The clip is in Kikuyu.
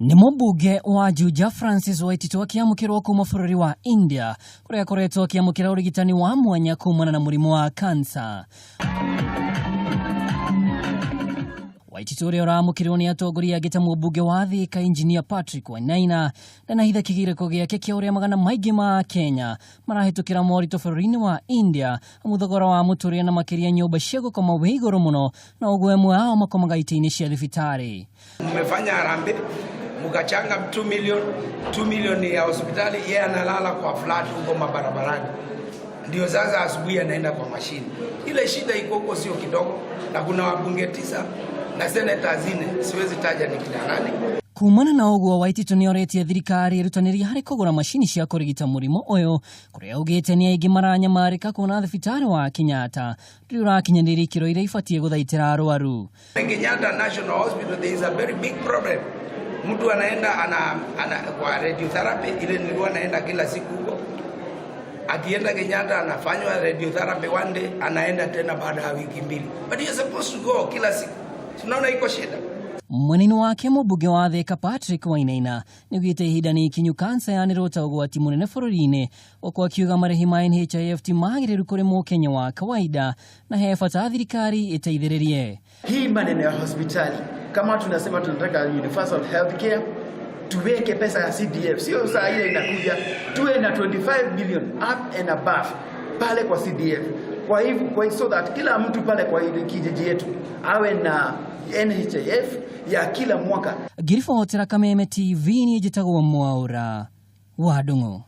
Nĩ mũmbunge wa Juja Francis Waititu akĩamũkĩrwo kuma bũrũri wa India kũrĩa akoretwo akĩamũkĩra ũrigitani wa mwanya kumana na mũrimũ wa kansa. Waititu ũrĩa ũramũkĩrwo nĩ atongoria angĩ ta mũmbunge wa Thika Engineer Patrick Wainaina ndanahitha kĩgirĩko gĩake kĩa ũrĩa magana maingĩ ma Kenya marahĩtũkĩra moritũ bũrũri-inĩ wa India amu thogora wa mũtũrĩre na makĩria nyũmba cia gũkoma wĩ igũrũ mũno na ũguo amwe ao makomaga itĩ-inĩ cia thibitarĩ. Mmefanya harambee mkachanga 2 million, 2 million ya hospitali, yeye analala kwa flat huko mabarabarani, ndio sasa asubuhi anaenda kwa mashini. Ile shida iko huko sio kidogo, na kuna wabunge 9 na seneta 4, siwezi taja ni kina nani. Kumana na ũguo Waititu nĩorĩtie thirikari ĩrutanĩrie harĩ kũgũra macini cia kũrigita mũrimũ ũyũ kũrĩa augĩte nĩ aingĩ maranyamarĩka kuona thibitarĩ wa Kenyatta ndũrĩ ũrakinyanĩria ikĩro iria ibatiĩ gũthaitĩra arwaru. Kenyatta National Hospital there is a very big problem. Mtu anaenda ana kwa radiotherapy ile nilikuwa naenda kila siku huko. Akienda Kenyatta anafanywa radiotherapy one day, anaenda tena baada ya wiki 2. But you're supposed to go kila siku. Tunaona iko shida. Mwena-inĩ wake mũmbunge wa Thika Patrick Wainaina nĩaugĩte ihinda nĩ ikinyu kansa yanĩrwo ta ũgwati mũnene bũrũri-inĩ ũkũ akiuga marĩhi ma NHIF ti magĩrĩru kũrĩ mũkenya wa kawaida na he bata thirikari ĩteithĩrĩrie. Hii maneno ya hospitali, kama tunasema tunataka universal health care, tuweke pesa ya CDF, sio saa ile inakuja, tuwe na 25 million up and above pale kwa CDF. Kwa hivyo, kwa so that kila mtu pale kwa ile kijiji yetu awe na NHIF ya kila mwaka. Ngĩribotera Kameme TV niĩ njĩtagwo Mwaũra wa Ndung'u.